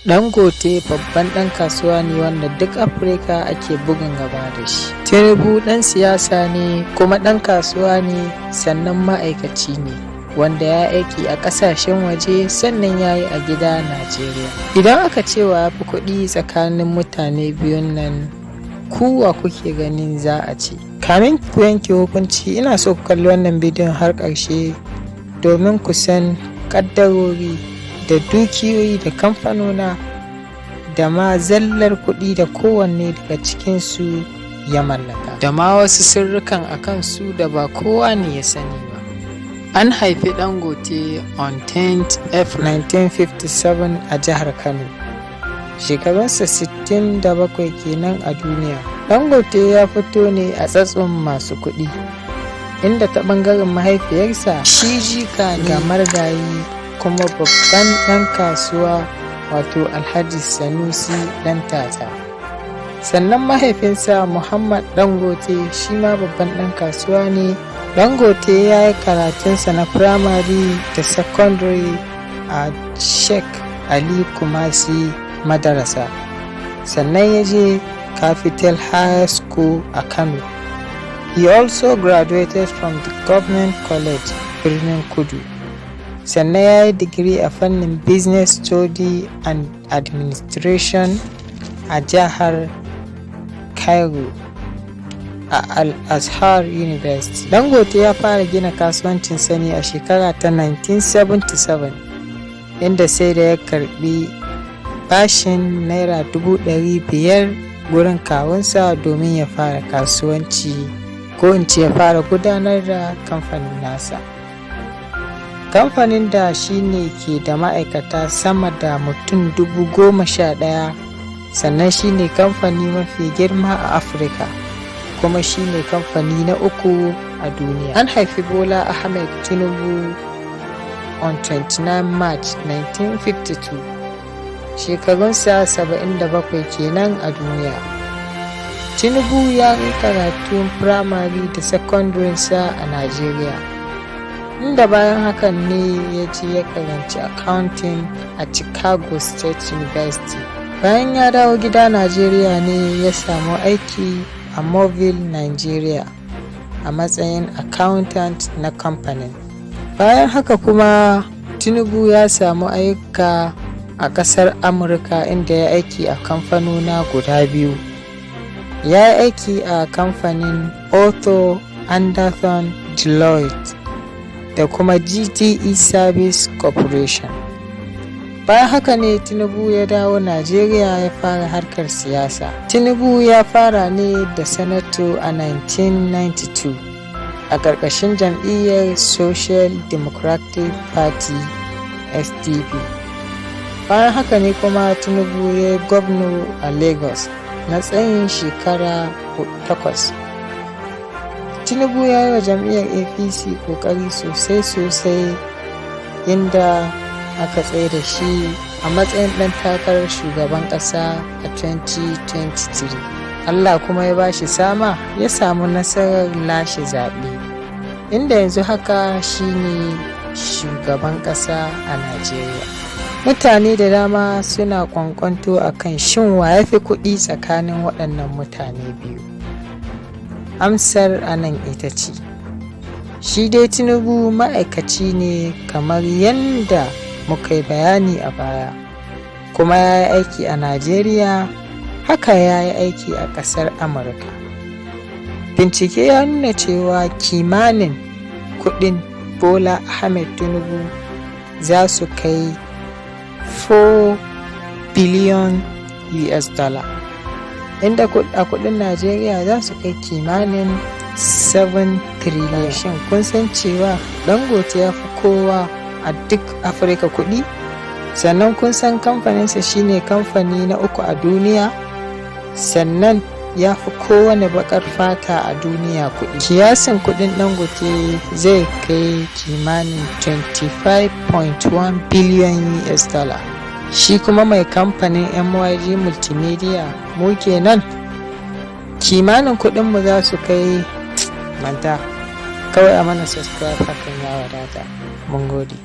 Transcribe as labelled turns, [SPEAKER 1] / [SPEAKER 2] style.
[SPEAKER 1] Dangote babban ɗan kasuwa ne wanda duk Afirka ake bugun gaba da shi. Tinubu ɗan siyasa ne kuma ɗan kasuwa ne, sannan ma'aikaci ne wanda ya aiki a ƙasashen waje, sannan ya yi a gida Najeriya. Idan aka ce wa ya fi kuɗi tsakanin mutane biyun nan, ku wa kuke ganin za a ce? Kamin ku yanke hukunci, ina so ku kalli wannan bidiyon har ƙarshe domin ku san ƙaddarori da dukiyoyi da kamfanona da ma zallar kuɗi da kowanne daga cikinsu ya mallaka, da ma wasu sirrikan a kansu da ba kowa ne ya sani ba. An haifi Dangote on 10th April 1957 a jihar Kano. Shekarunsa 67 kenan a duniya. Dangote ya fito ne a tsatson masu kuɗi, inda ta ɓangaren mahaifiyarsa shi jika ga marigayi kuma babban ɗan kasuwa, wato Alhaji Sanusi Ɗantata. Sannan mahaifinsa Muhammad Dangote shi ma babban ɗan kasuwa ne. Dangote ya yi karatunsa na firamare da secondary a Sheikh Ali Kumasi Madarasa, sannan ya je Capital High School a Kano. He also graduated from the Government College, Birnin Kudu. Sannan ya yi digiri a fannin Business Study and Administration a jihar Cairo a Al-Azhar University. Dangote ya fara gina kasuwancinsa ne a shekara ta 1977, inda sai da ya karbi bashin ₦500,000 gurin kawunsa domin ya fara kasuwanci, ko in ce ya fara gudanar da kamfanin nasa. Kamfanin da shi ne ke da ma'aikata sama da mutum 11,000, sannan shi ne kamfani mafi girma a Afirka, kuma shi ne kamfani na uku a duniya. An haifi Bola Ahmed Tinubu on 29 March 1952. Shekarunsa 77 kenan a duniya. Tinubu ya yi karatun firamare da sakandarensa a Najeriya, inda bayan hakan ne ya je ya karanci accounting a Chicago State University. Bayan ya dawo gida Najeriya ne ya samu aiki a Mobil Nigeria a matsayin accountant na kamfanin. Bayan haka kuma Tinubu ya samu ayyuka a ƙasar Amurka, inda ya aiki a kamfanona guda biyu. Ya yi aiki a kamfanin Arthur Andersen Deloitte da kuma GTE Service Corporation. Bayan haka ne Tinubu ya dawo Najeriya ya fara harkar siyasa. Tinubu ya fara ne da sanato a 1992 a ƙarƙashin jam'iyyar Social Democratic Party, SDP. Bayan haka ne kuma Tinubu ya yi gwamna a Lagos na tsayin shekara 8. Tinubu ya yi wa jam'iyyar APC ƙoƙari sosai sosai, inda aka tsaye da shi a matsayin ɗan takarar shugaban ƙasa a 2023. Allah kuma ya ba shi sama ya samu nasarar lashe zaɓe, inda yanzu haka shine shugaban ƙasa a Najeriya. Mutane da dama suna kwankwanto a kan shin wa ya fi kuɗi tsakanin waɗannan mutane biyu. Amsar a nan ita ce, shi dai Tinubu ma'aikaci ne kamar yadda muka yi bayani a baya, kuma ya yi aiki a Najeriya, haka ya yi aiki a ƙasar Amurka. Bincike ya nuna cewa kimanin kuɗin Bola Ahmed Tinubu za su kai 4 billion US dollar, inda a kudin Najeriya za su kai kimanin 7 trillion. Shin kun san cewa Dangote ya fi kowa a duk Afirka kuɗi? Sannan kun san kamfaninsa shine kamfani na uku a duniya? Sannan ya fi kowane bakar fata a duniya kuɗi. Kiyasin kuɗin Dangote zai kai kimanin 25.1 billion US dollar. Shi kuma mai kamfanin MYG Multimedia, mu kenan, kimanin kuɗinmu za su kai, manta kawai, a mana subscribe, hakan ya wadata. Mun gode.